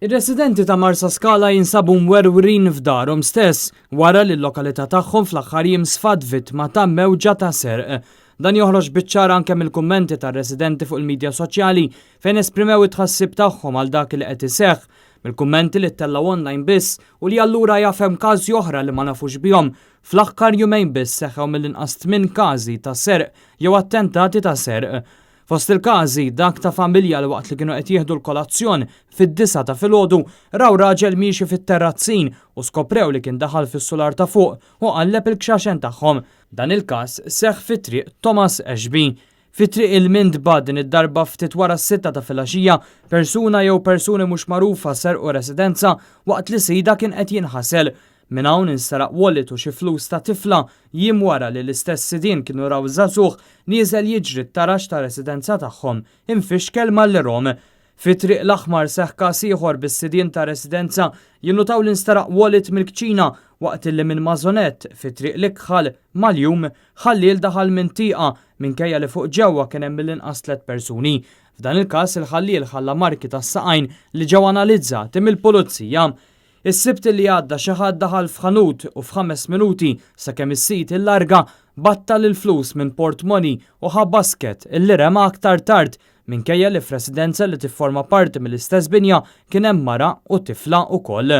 Ir-residenti ta' Marsaskala jinsabu mwerwrin f'darhom stess wara li l-lokalità tagħhom fl-aħħar jiem sfat vittma ta' mewġa ta' serq. Dan joħroġ biċ-ċar anke mill-kummenti tar-residenti fuq il-midja soċjali fejn esprimew it-tħassib tagħhom għal dak li qed iseħħ. Mill-kummenti li ttellgħu online biss u li allura jaf hemm każi oħra li ma nafux bihom, fl-aħħar jumejn biss seħħew mill-inqas tminn każi ta' serq jew attentati ta' serq. Fost il-każi, dak ta' familja li waqt li kienu qed jieħdu l-kolazzjon fid-disgħa ta' filgħodu raw raġel miexi fit-terrazzin u skoprew li kien daħal fis-sular ta' fuq u qalleb il-kxaxen tagħhom. Dan il-każ seħħ fi Triq Thomas Ashby. Fi Triq il-Mindba din id-darba ftit wara s-sitta ta' filgħaxija, persuna jew persuni mhux magħrufa serqu residenza waqt li sidha kien qed jinħasel. Minn hawn insteraq wallet u xi flus ta' tifla jiem wara li l-istess sidien kienu raw żagħżugħ nieżel jiġri t-taraġ tar-residenza tagħhom imfixkel mal-Rom. Fi Triq l-Aħmar seħħ każ ieħor bis-sidien ta' residenza jinnutaw li nsteraq wallet mill-kċina waqt li minn maisonette fi Triq l-Ikħal mal-jum ħalliel daħal minn tieqa minkejja li fuq ġewwa kien hemm mill-inqas tlett persuni. F'dan il-każ il-ħalliel ħalla marki tas-saqajn li ġew analizzati mill-Pulizija. Is-Sibt li għadda xi ħadd daħal f'ħanut u f'ħames minuti sakemm is-sid illarga, battal il-flus minn portmoni u ħa basket illi rema aktar tard minkejja li f'residenza li tifforma parti mill-istess binja kien hemm mara u tifla wkoll.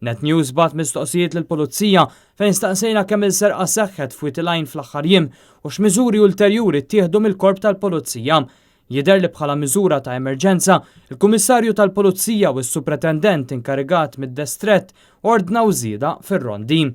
Net News bagħat mistoqsijiet lill-Pulizija fejn staqsejna kemm-il serqa seħħet f'Wied il-Għajn fl-aħħar jiem u x'miżuri ulterjuri ttieħdu mill-Korp tal-Pulizija. Jidher li bħala miżura ta' emerġenza, il-Kummissarju tal-Pulizija u s-Supretendent inkarigat mid-destrett ordnaw żieda fir-rondi.